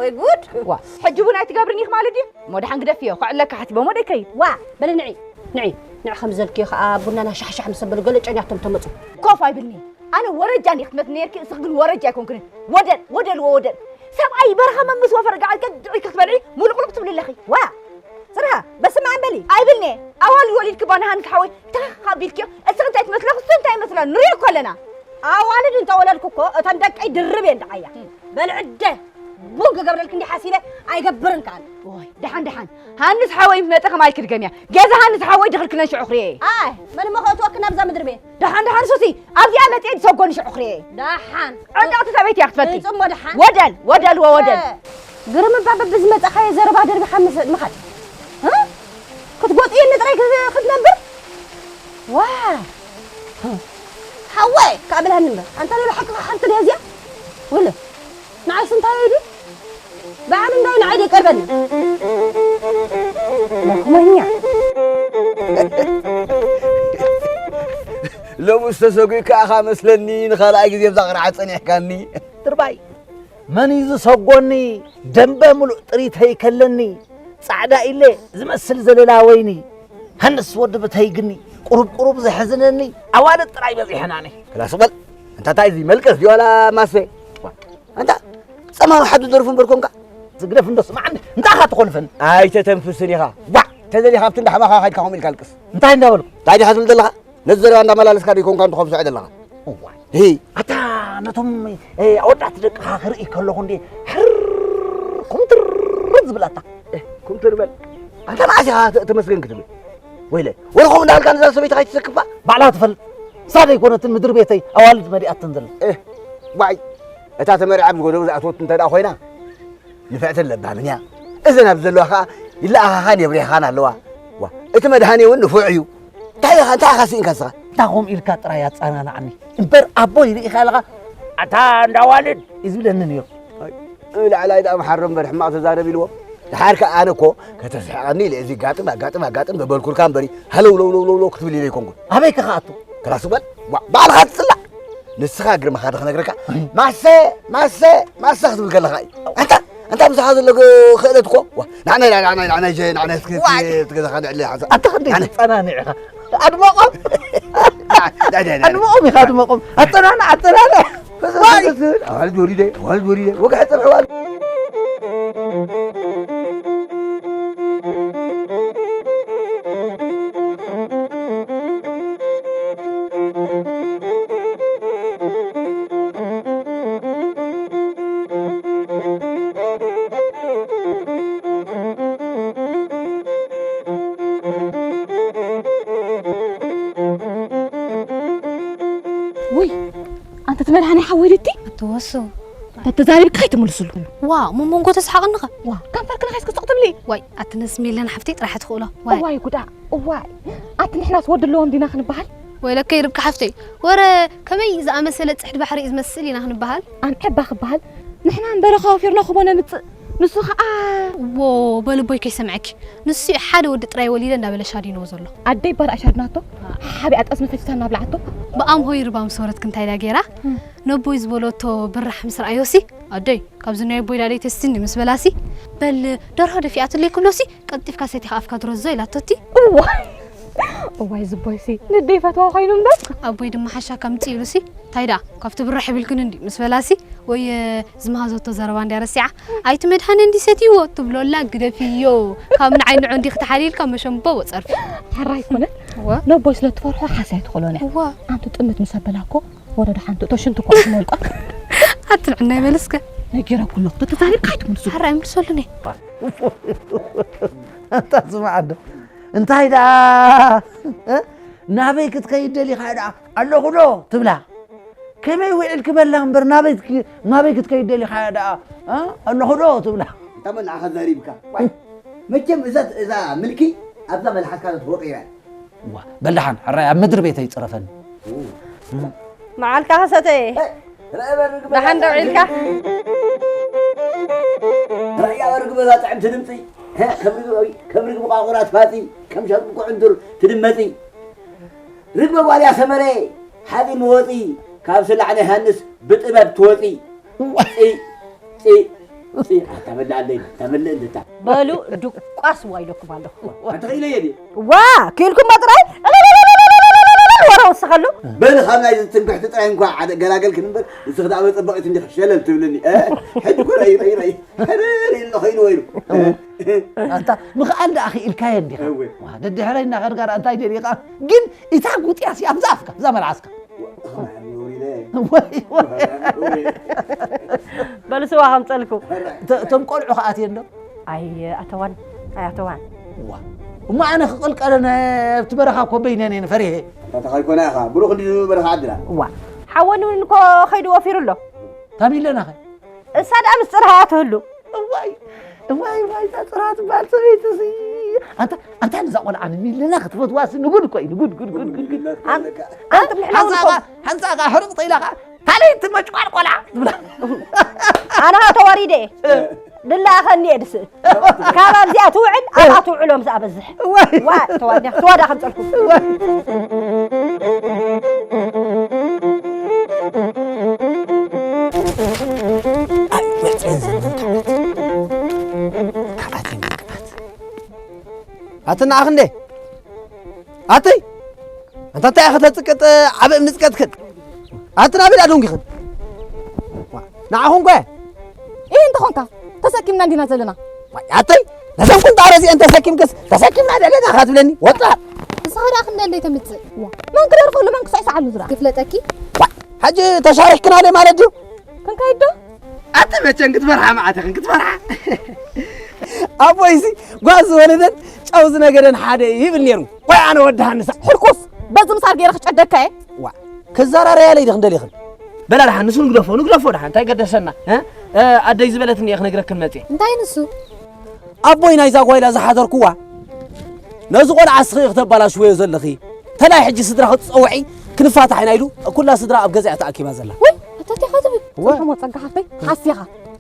ወይ ጉድ! ዋ፣ ሕጂ እውን ኣይትገብርን ኢኺ ማለት ድዩ? እሞ ደሓን ግደፍዮ፣ ከዕለካ ሓሲበ፣ እሞ ደይከይድ። ዋ፣ በሊ ንዒ፣ ንዒ፣ ንዒ ከም ዘልክዮ ኸኣ ቡናና ሻሕሻሕ ምስ ኣበሉ ገለ ጨንያቶም ተመጹ። ኮፍ ኣይብልኒ። ኣነ ወረጃ እንዲየ ክትመት ነይርኪ፣ እስኺ ግን ወረጃ ኣይኮንክንን። ወደል፣ ወደል፣ ወደል። ሰብኣይ በረኻ መምስ ወፈር ገዓል ገድዒ ክትበልዒ ሙሉቅሉቅ ትብሊ ኣለኺ። ዋ፣ ጽርሃ፣ በስመ ኣብ በሊ። ኣይብልኒ። ኣዋልድ ወሊድኪ ባና ሃንስ ሓወይ፣ ታኽ ኣቢልክዮ። እስኺ እንታይ ትመስላ፣ ክሱ እንታይ ይመስላ፣ ንሪኦ እኮ ኣለና። ኣዋልድ እንተወለድኩ እኮ፣ እተን ደቀይ ድርብ እየን ደዓያ። በል ዕደ፣ ቡን ክገብረልኪ እንዲ ሓሲበ፣ ኣይገብርን ከኣነ። ኦይ፣ ደሓን፣ ደሓን። ሃንስ ሓወይ ምስ መጸ ከማይ ክድገምያ። ገዛ ሃንስ ሓወይ ድኽልክለን ሽዑ ክርእየ። ኣይ፣ መን እሞ ከእትወኪ ናብዛ ምድሪ ቤት? ደሓን፣ ደሓን ሱሲ፣ ኣብዚኣ መጽየ ዝሰጎኒ ሽዑ ክርእየ። ደሓን። ዕዳእቲ ሰበይቲ እያ ክትፈልጢ። ጽሞ ደሓን። ወደል፣ ወደል፣ ወወደል። እ። ግርም እባ በብዝመጻኻዮ ዘረባ ደርቢኻ ምስ-፣ ምኻድ። እ? ክትጎጥየኒ ጥራይ ክዝ-፣ ክትነብር? ዋ! ሓወይ፣ ካብ ብልሃኒ እምበር። ኣንታ ናይ ብሓቂ ሓንቲ ድያ እዚኣ? ወለ፣ ንዓይስ እንታይ ኢሉ? በዓል እንዳይ ንዓይ ደይቀርበኒ። መኽሞኛ። ሎምስ ተሰጒእካ ኢኻ መስለኒ፣ ንኻልኣይ ግዜ ብዛ ቅርዓት ጸኒሕካኒ። ድርባይ። መን እዩ ዝሰጎኒ? ደንበ ምሉእ ጥሪተይ ከለኒ። ጻዕዳ ኢለ ዝመስል ዘለላ ወይኒ። ሃንስ ወዲ ብተይ ግኒ። ቁሩብ ቁሩብ ዘሕዝነኒ። ኣዋልድ ጥራይ በዚሐናኒ። ክላስ በል። እንታ ታይ እዚ መልቀስ ድዩ ዋላ ማስተ? ኣንታ ጸማም ሓዱ ደርፉ እምበር ኮንካ። ዝግደፍ እንዶ ስማዕኒ። እንታይ ኢኻ ትኾልፈኒ? ኣይተተንፍስን ኢኻ። ዋዕ! ተደሊኻ ኣብቲ እንዳ ሕማኻ ኸይድካ ከምኡ ኢልካ ኣልቅስ። እንታይ እንዳበልኩ? እንታይ ዲኻ ትብል ዘለኻ? ነዚ ዘረባ እንዳመላለስካ ዶ ይኮንካ እንዶ ከብስዖ ዘለኻ? እዋይ። ሄይ፣ ኣታ ነቶም ኣወዳት ደቅኻ ክርኢ ከለኹ እንዴ ሕር ኩምትር ዝብል ኣታ። ኩምትር በል። ኣንታ መዓስ ኢኻ ተመስገን ክትብል? ወይለ፣ ወርኾም እንዳልካ ነዛ ሰበይቲ ከይትሰክፋ? ባዕላ ትፈልጥ። እሳ ደይኮነትን ምድሪ ቤተይ ኣዋልድ መሊኣትን ዘላ። ዋይ፣ እታ ተመርዓ ብጎደቡ ዝኣትወት እንተ ደኣ ኮይና፣ ንፍዕቲ ለባምን እያ። እዘን ኣብ ዘለዋ ኸኣ ይለኣኻኻን የብሪኻኻን ኣለዋ። ዋ፣ እቲ መድሃኔ እውን ንፉዕ እዩ። እንታይ ኢኻ፣ እንታይ ኢኻ ስኢንካ ንስኻ? እንታይ ከምኡ ኢልካ ጥራይ ኣጸናንዓኒ። እምበር ኣቦይ ርኢኻ ኣለኻ፣ ኣታ እንዳዋልድ እዩ ዝብለኒ ነይሩ። ላዕላይ ደኣ መሓሮ እምበር ሕማቕ ተዛረብ ኢልዎ። ደሓር ከኣ ኣነ እኮ ከተስሕቐኒ ኢለ እዚ ጋጥም ኣጋጥም ኣጋጥም በበልኩልካ እምበሪ ሃለው ለው ለው ለው ለው ክትብል ኢለ ኣይኮንኩን። ኣበይ ከ ክኣቱ? ክላስ በል። ዋ፣ ባዕልኻ ትጽላእ። ንስኻ ግርምኻ ዶ ክነግረካ? ማሰ፣ ማሰ፣ ማሰ ክትብል ከለኻ እዩ። ኣንታ፣ ኣንታ ምሳኻ ዘሎ ግ-፣ ክእለት እኮ። ዋ፣ ንዓናይ፣ ንዓናይ፣ ንዓናይ፣ ንዓናይ፣ ንዓናይ፣ እስኪ፣ እስኪ፣ ዋይ። እቲ ገዛኻ ንዕለ ሓንሳእ። ኣታ ክንደይ ንዓናይ። ትጸናንዕ ኢኻ። ኣድመቖም። ንዓናይ፣ ንዓናይ፣ ንዓናይ። ኣድመቖም ኢኻ፣ ኣድመቖም። ኣጸናንዕ፣ ኣጸናንዕ። ዋይ። ኣዋልድ ወሪደ፣ ኣዋልድ ወሪደ። ወግሐ ጸብሐ ኣዋልድ። ውይ፣ ኣንተ ትመድሃኒ ሓወይ ድቲ? ኣትወሱ። ተተዛሪብካ ኣይትምልስሉ። ዋ፣ እሞ መንጎ ተስሓቕንኸ? ዋ፣ ከንፈርክን ኻይስክ ስቕ ትብሊ? ዋይ፣ ኣትነስ ሚለን ሓፍተይ ጥራሕ ትኽእሎ። ዋይ። እዋይ ጉዳ፣ እዋይ። ኣቲ ንሕናስ ወዲ ኣለዎም ዲና ክንበሃል? ወይለከይ ርብቃ ሓፍተይ፣ ወረ ከመይ ዝኣመሰለ ጽሕዲ ባሕሪ እዩ ዝመስል ኢና ክንበሃል? ኣንዕባ ክበሃል፣ ንሕና ንበረኻ ወፊርና ክቦ ነምጽእ፣ ንሱ ኸኣ እዎ፣ በልቦይ ከይሰምዐኪ። ንሱ እዩ ሓደ ወዲ ጥራይ ወሊደ እንዳበለ ሻዲንዎ ዘሎ። ኣደይ ባር ኣሻድናቶ፣ ሓቢኣ ጠስሚ ፈቲታ እናብላዓቶ። ብኣምሆይ ርባ ምስ ወረድክ እንታይ ኢላ ገይራ? እም። ነቦይ ዝበለቶ ብራሕ ምስ ረኣዮሲ፣ ኣደይ፣ ካብዚ ናይ ኣቦይ ዳለይ ተስቲኒ ምስ በላሲ፣ በል ደርሆ ደፊኣትለይ ክብሎሲ፣ ቀልጢፍካ ሰቲኻ ኣፍካ ድረዞ ኢላቶቲ። እዋ! እዋይ ዝቦይሲ፣ ንደይ ፈትዋ ኮይኑ እምበር። ኣቦይ ድማ ሓሻካ ምጽእ ኢሉሲ፣ እንታይ ደኣ፣ ካብቲ ብራሕ ይብልክን እንዲ ምስ በላሲ፣ ወይ፣ እ፣ ዝመሃዘቶ ዘረባ እንድያ ረሲዓ፣ ኣይቲ መድሓኒ እንዲ ሰትይዎ ትብሎ ኣላ ግደፍዮ፣ ካብ ንዓይ ንዑ እንዲ ክትሓልይልካ መሸምቦ ወጸርፊ። ሕራይ ኮነት፣ እዋ። ነቦይ ስለ ትፈርሖ ሓስያ ኣይትኽእሎን እያ። እዋ። ኣንቲ ጥምት ምስ ኣበላ እኮ ወረዳ ሓንቲ እቶ ሽንቲ እኮ ትመልቋ። ኣቲ ንዕና ይበልስከ። ነጊረኩ ኣለኹ፣ ተተዛሪብካ ኣይትምልሱ። ሕራይ ምልሰሉኒ። ኣንታ ስማዕ ኣዶ፣ እንታይ ደኣ? እ? ናበይ ክትከይድ ደሊኻ ደኣ? ኣለኹ ዶ ትብላ? ከመይ ውዒልኪ በላ እምበር ናበይ ትክ-፣ ናበይ ክትከይድ ደሊኻ ደኣ? እ? ኣለኹ ዶ ትብላ? እንታ መን ንዓኻ ዛሪብካ? ዋይ፣ መቸም እዛ፣ እዛ ምልኪ ኣብዛ መልሓስካ ተወቒራ። እዋ፣ በል ደሓን፣ ሕራይ ኣብ ምድሪ ቤተይ ይጽረፈኒ። መዓልካ ከሰተየ። ደሓን ደው ኢልካ? ራእያ በርግ በዛ ጥዕምቲ ድምፂ። ከም ርግቢ፣ ከም ርግቢ ቋቑራት ፋፂ፣ ከም ሸርቂ ኩዕንቱር ትድመፂ። ርግቢ ጓልያ ሰመረ፣ ሓፂን መወፂ፣ ካብ ስላዕ ናይ ሃንስ ብጥበብ ትወፂ። ፂ፣ ፂ፣ ፂ፣ ኣታ በላዕለይ፣ ተመልእ እንድታ። በሉ፣ ድቋስ ዋ ኢለኩም ኣለኹ። ኣንተ ኽኢለየ ድየ? ዋ፣ ክኢልኩሞ ጥራይ፣ ወረ ወስኸሉ። በል፣ ካብ ናይዚ ትንክሕቲ ጥራይ እንኳ ሓደ ገላገልክን እምበር፣ ንስኺ ደኣ መጸበቒት እንዲኺ ሸለል ትብልኒ። እ? ሕጂ እኮ ረኢ፣ ረኢ፣ ረኢ። ሕርር ኢሉ ኾይኑ ወይሉ። ኣንታ ምኽኣል ደኣ ኽኢልካዮ እንዲኻ። እወ። ዋ፣ ደድሕረይ እናኸድካ ደኣ እንታይ ደሊኻ? ግን እታ ጉጥያሲ ኣብዛ ኣፍካ፣ እዛ መልዓስካ። ወይ፣ ወይ። በሉ ስዋ ከምፀልኩ። ተ-፣ እቶም ቆልዑ ከኣትየ እንዶ? ኣይ ኣተዋን፣ ኣይ ኣተዋን። ዋ። እሞ ኣነ ክቕልቀለ ነ-፣ ኣብቲ በረኻ እኮ በይነን እየን ፈሪሄ። ኣታ ተኻይኮና ኢኻ፣ ብሩኽ እንዲ በረኻ ዓድና። ዋ። ሓወኒ እውን እኮ ኸይዱ ወፊሩ ኣሎ። ታሚለና ኸ? እሳ ደኣ ምስጢር ሃያ ትህሉ። እዋይ፣ እዋይ፣ እዋይ፣ እዛ ጽራ ትበሃል ሰበይቲ እዚ። ኣንታ፣ ኣንታ ነዛ ቆልዓ ንሚለና ክትፈትዋሲ ንጉድ እኮ እዩ፣ ንጉድ፣ ጉድ፣ ጉድ፣ ጉድ፣ ጉድ። ኣን-፣ ኣንቲ ምሕላው ሓንሳኻ፣ እኮ። ሓንሳኻ ሕርቕ ተኢላኻ፣ ታለይ ትመጭቋል ቆልዓ ትብላ። ኣነ ኸኣ ተዋሪደ እየ። እ። ድላኸኒ እየ ድስእ። ካብ ኣብዚኣ ትውዕል፣ ኣብኣ ትውዕሎ ምስ ኣበዝሕ። እዋይ። ዋ፣ ተዋዳ፣ ተዋዳ ከምጸልኩ። እዋይ። ኣቲ ንዓኽ እንዴ? ኣቲ? ኣንታ እንታይ ኢኻ ተጽቅጥ? ዓቢ ምጽቀጥክን። ኣቲ ናበይ ደኣ ደንጒኽን? ዋ፣ ንዓኹም ኮ? ኢህ እንተኾንካ፣ ተሰኪምና እንዲና ዘለና። ዋይ፣ ኣተይ፣ ነዘን ቁንጣሮ እዚአን ተሰኪምክስ፣ ተሰኪምና ደለና ኢኻ ትብለኒ? ወጣ። ንስኻ ደኣ ክንደይ እንዴ ተምጽእ? ዋ፣ መን ክደርፈሉ፣ መን ክስዕስዓሉ ዝረኣ? ክፍለጠኪ? ዋ፣ ሕጂ ተሻሪሕክናለይ ማለት ድዩ? ክንከይድ ዶ? ኣቲ መቸን ክትፈርሓ መዓተኽን ክትፈርሓ። ኣቦይሲ ጓዝ ዝወለደን ጨው ዝነገደን ሓደ እዩ ይብል ነይሩ። ወይ ኣነ ወዲ ሃንሳ። ሕልኩስ በዚ ምሳር ገይረ ክጨደካ እየ። ዋ ክዘራረያለይ ድኽን ደሊኽን? በላ ደሓን ንሱ ንግደፎ ንግደፎ ደሓን እንታይ ገደሰና? እ? እ፣ ኣደይ ዝበለትኒ እየ ክነግረክን መፅየ። እንታይ ንሱ? ኣቦይ ናይዛ ጓይላ ዝሓደርኩዋ ነዚ ቆልዓ ስኺ ክተባላሽወዮ ዘለኺ ተላይ ሕጂ ስድራ ክትፀውዒ ክንፋታሕ ኢና ኢሉ ኩላ ስድራ ኣብ ገዛ እያ ተኣኪባ ዘላ። ወይ ኣታቲኻ ትብል። ወ- ጽንሑ ሞ ጸጋ ሓፍተይ ሓሲኻ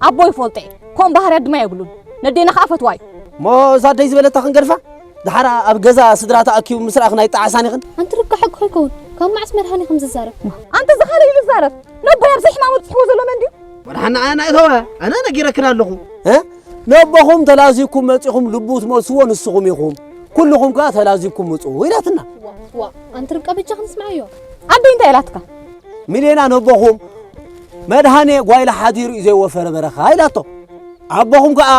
ኣቦ ይፈልጦ እየ። ከም ባህርያ ድማ የብሉን። ነዴና ከኣ ፈትዋ እዩ። ሞ እዛ ኣደይ ዝበለታ ክንገድፋ ድሓር ኣብ ገዛ ስድራ ተኣኪቡ ምስ ረኣኽና ይጠዓሳን ኢኽን። ኣንቲ ርብቃ ሓቂ ከይከውን ካብ መዓስ መድሃኒ ከም ዝዛረብ። ኣንቲ ዝኻለ ኢሉ ዝዛረብ ነቦይ ኣብዚ ሕማሙ ብጽሕዎ ዘሎ መን ድዩ? ወድሓና ኣነ እተወ ኣነ ነጊረክን ኣለኹ። እ? ነቦኹም ተላዚኩም መጺኹም ልቡ ትመልስዎ ንስኹም ኢኹም። ኩልኹም ከኣ ተላዚኩም ምጹ ኢላትና። ዋ ኣንቲ ርብቃ በጃ ክንስምዓዮ። ኣደይ እንታይ ኢላትካ? ሚሌና ነቦኹም መድሃኔ ጓይላ ሓዲሩ እዩ ዘይወፈረ በረኻ ኢላቶ። ኣቦኹም ከኣ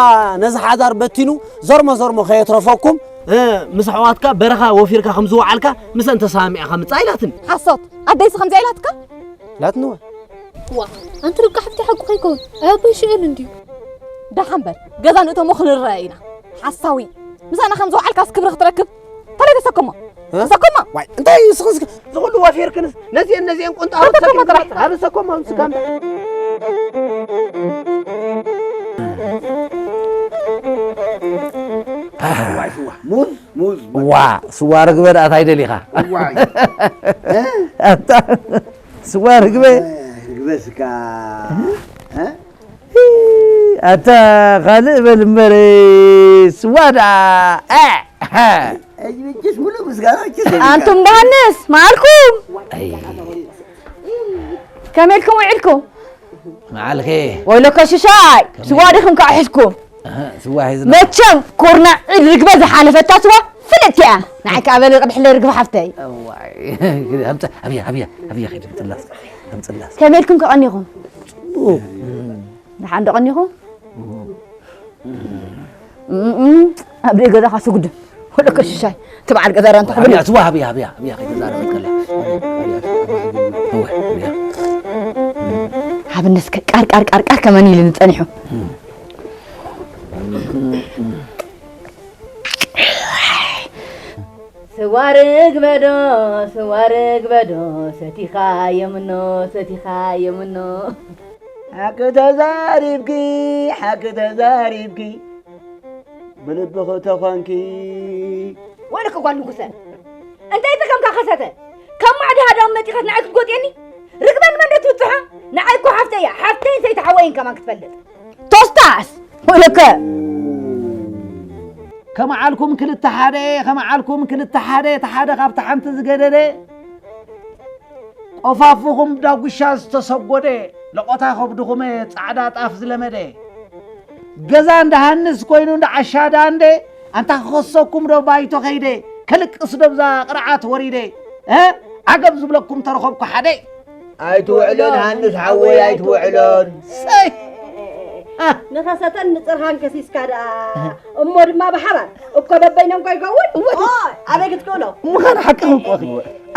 ነዚ ሓዳር በቲኑ ዘርሞ ዘርሞ ከየትረፈኩም። እ፣ ምስ ኣሕዋትካ በረኻ ወፊርካ ከም ዝወዓልካ ምስአን ተሰማሚዕካ ምጻእ ኢላትኒ። ሓሶት ኣደይሲ ከምዚኣ ኢላትካ? ኢላትኒ እወ። ዋ ኣንቲ ርብቃ ሓፍቲ ሓቁ ከይከውን ኣይ ኣቦይ ሽዑል እንድዩ። ደሓን በል ገዛ ንእተሞ ክንረአ ኢና። ሓሳዊ ምሳና ከም ዝወዓልካስ ክብሪ ክትረክብ ተለይ ተሰከሞ ተሰከሞ። ዋይ እንታይ እዩ ስኽስክ ዝኹሉ ወፊርክንስ ነዚአን ነዚአን ቁንጣሮ ተሰከሞ ተሰከሞ። ተሰከሞ ስጋም። ሙዝ ሙዝ ዋ ስዋ ርግበ ደኣ ታይ ደሊኻ? ዋይ ኣታ ስዋ ርግበ ርግበ ስጋ እ? ኣታ ካልእ በል እምበር ስዋ ደኣ እ፣ እ። እጅ ብጅስ ሙሉ ምስጋና እጅስ ኣንቱም ዳንስ ማልኩም ከመይ ኢልኩም ውዒልኩም? መዓልኸ ወይለከ ሽሻይ ስዋ ዲኹም ከዓ ሒዝኩም? እህ፣ ስዋ ሒዝና። መቸም ኩርናዕ ዒድ ርግበ ዝሓለፈታ ስዋ ፍልጥቲ እያ። ንዓይ ከዓ በሊ ቅድሕለ ርግቢ ሓፍተይ። እዋይ፣ ኣምፀ ኣብያ ኣብያ ኣብያ ኸይድ ኣምፅላስ ኣምፅላስ። ከመይ ኢልኩም ከቐኒኹም? ደሓን ዶ ቀኒኹም? እም፣ ኣብ ደይ ገዛኻ ስጉድ ወለከ ሽሻይ እቲ በዓል ገዛ ራንታ ሕብሪ ኣብያ ስዋ ኣብያ ኣብያ ኣብያ ከይተዛረበት ከላ ኣብያ ኣብያ ኣብያ ሃብነስ ቃር ቃር ቃር ቃር ከመን ኢሉ ንጸኒሑ። ስዋ ርግበዶ ስዋ ርግበዶ ሰቲኻ የምኖ ሰቲኻ የምኖ። ሓቂ ተዛሪብኪ ሓቂ ተዛሪብኪ ብልብኺ ተኾንኪ። ወይለከ ጓል ንጉሰ እንታይ ተከምካ ከሰተ ካብ ማዕዲ ሃዳም መጢኸት ንዓይ ክትጎጥየኒ ርግበ ንመን ዶ ትብፅሖ? ንዓይ እኮ ሓፍተይ እያ ሓፍተይን ሰይቲ ሓወይን ከማን ክትፈልጥ። ቶስታስ ወይለከ ከመዓልኩም ክልተ ሓደ ከመዓልኩም ክልተ ሓደ እቲ ሓደ ካብቲ ሓንቲ ዝገደደ ቆፋፉኹም ዳጉሻ ዝተሰጎደ ለቖታ ከብድኹመ ጻዕዳ ጣፍ ዝለመደ ገዛ እንዳ ሃንስ ኮይኑ እንዳ ዓሻ ዳንደ ኣንታ ክኸሰኩም ዶ ባይቶ ከይደ ከልቅስ ዶ ብዛ ቅርዓት ወሪደ እ ዓገብ ዝብለኩም ተረኸብኩ ሓደ ኣይትውዕሎን ሃንስ ሓወይ ኣይትውዕሎን ሰይ ንኸሰተን ንፅርሃን ከሲስካ ደኣ እሞ ድማ ብሓባር እኮ በበይኖም ከይከውን ኣበይ ክትክእሎ ምዃን ሓቂ እኮ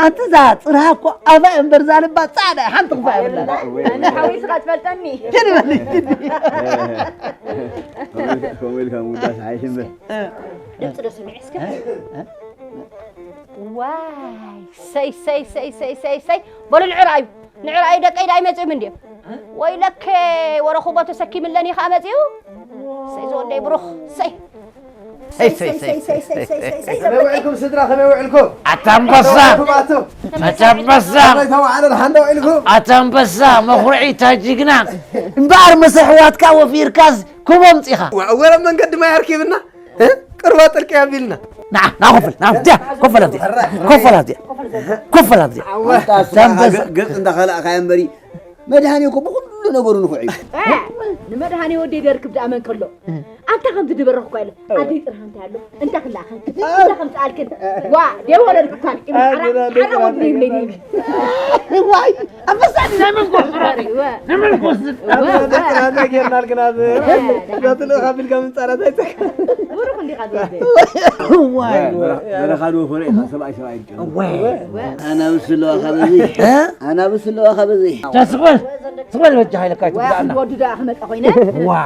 ኣንቲ እዛ ፅርሃ እኮ ኣባ እምበር እዛ ልባ ፃዕዳ እያ ሓንቲ ክፋ የብላ ኣነ ሓዊስኻ ትፈልጠኒ ሂድ በል ከምኡ ኢልካ ምውዳስ ሓይሽ እምበር ድምፂ ዶ ሰሚዐ እስከ ዋይ ሰይ ሰይ ሰይ ሰይ ሰይ ሰይ በሉ ንዕራዩ ንዕራዩ ደቀይ ዳይ መፅኦም እንድዮም ወይለከ ወረኹቦ ተሰኪምለን እዩ ከዓ መፅኡ ሰይ ዝወደይ ብሩኽ ሰይ ከመይ ውዕልኩም ስድራ ከመይ ውዕልኩም ኣታ ኣንበሳ ኣታ ኣንበሳ ኣታ ኣንበሳ መኹርዒ እታ ጅግና እምበኣር ምስ ኣሕዋትካ ወፊርካስ ክቦ ኣምፂኻ ወረ መንገዲ ማይ ኣርኪብና ቅርባ ጥልቂ ኣቢልና ና ና ኮፈል ና ዲያ ኮፈል ኣብዚያ ኮፈል ኣብዚያ ኮፈል ኣብዚያ ኣንበሳ ገጽ እንዳኸላእካ እምበሪ መድሃኒ እኮ ብኩሉ ነገሩ ንፉዕ እዩ። ንመድሃኒ ወደይ ደርክብ ደኣ መን ከሎ ኣንታ ከም ዝድበረኹ እኳ ኢለ ኣደይ ጥርሃ እንታይ ኣሎ እንታ ክላኸን እንታ ከም ጻልክን ዋ ደይ ወለድኩ ካልቂ ሓራ ሓራ ወድሪ ይብለኒ ዋይ ኣበሳኒ ናይ መንጎ ናይ መንጎ ስድ ኣበሳኒ ጌርና ልግና ዛትልእኻ ቢልካ ምንጻራት ኣይጸካ ብሩኽ እንዲኻ ዝወደ ዋይ በረኻ ዶ ፈረ ኢኻ ሰብኣይ ሰብኣይ ይጭ ዋይ ኣናብስ ኣለዋ ካበዚ ኣናብስ ኣለዋ ካበዚ ስቕበል ስቕበል በጃ ሃይለካ ይትብዛና ወዱ ደኣ ክመጣ ኮይነ ዋ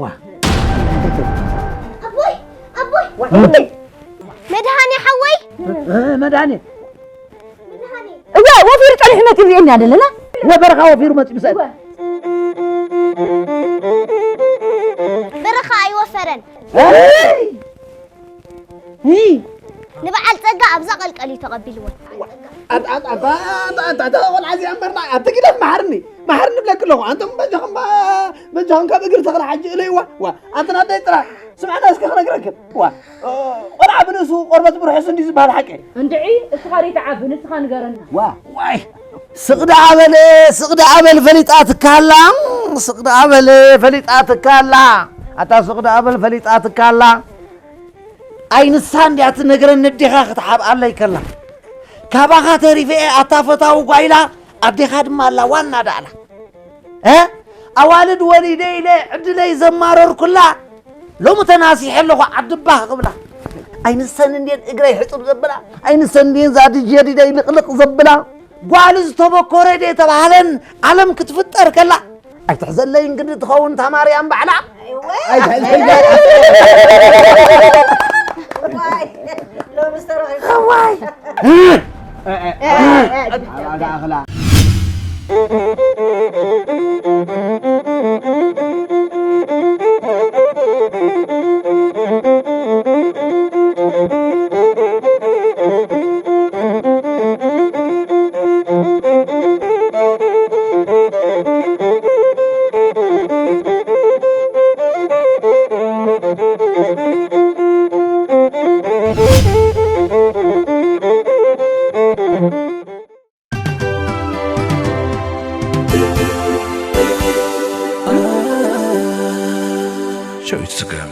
ዋ ኣቦይ ኣቦይ መድሃኔ ሓወይ መድሃኔ መድሃኔ እወ ወፊሩ ጸኒሑ መጺኡ ርእየኒ ኣለና ወበረኻ ወፊሩ መጺኡ ምሰል በረኻ ኣይወፈረን ንበዓል ጸጋ ኣብዛ ቀልቀል እዩ ተቐቢልዎ ኣታ ቆልዓ እዚኣ እምበርና ኣብቲ ግደፍ መሓርኒ መሓርኒ ብለክ ኣለኹ ኣንቶም በጃኹም በጃኹም ካብ እግሪ ተኽለ ሓጂ እለይዋ ዋ ኣንተ ናደይ ጥራሕ ስምዕና እስኪ ክነግረክን ዋ ቆልዓ ብርእሱ ቆርበት ብርሑስ እንዲ ዝበሃል ሓቂ እንድዒ እስኻ ሪትዓብ ንስኻ ንገረና ዋ ዋይ ስቕዳ ኣበል ስቕዳ ኣበል ፈሊጣትካ ኣላ ስቕዳ ኣበል ፈሊጣትካ ኣላ ኣታ ስቕዳ ኣበል ፈሊጣትካ ኣላ ኣይ ንሳ እንድያ ትነግረኒ ኣዴኻ ክትሓብኣለይ ከላ ካባኻ ተሪፈ እየ ኣታ ፈታዊ ጓይላ ኣዴኻ ድማ ኣላ ዋና ዳእላ እ ኣዋልድ ወሊደ ኢለ ዕድለይ ዘማረርኩላ ሎሚ ተናሲሐ ኣለኹ ዓድባህ ክብላ ኣይንሰን እንድየን እግረይ ሕፅብ ዘብላ ኣይንሰን እንድየን ዛድጅ የዲደይ ልቕልቕ ዘብላ ጓል ዝተበኮረ ደ ተባህለን ዓለም ክትፍጠር ከላ ኣይትሕዘለይን ግዲ ትኸውን እታ ማርያም ባዕላ ሸዊት ስገም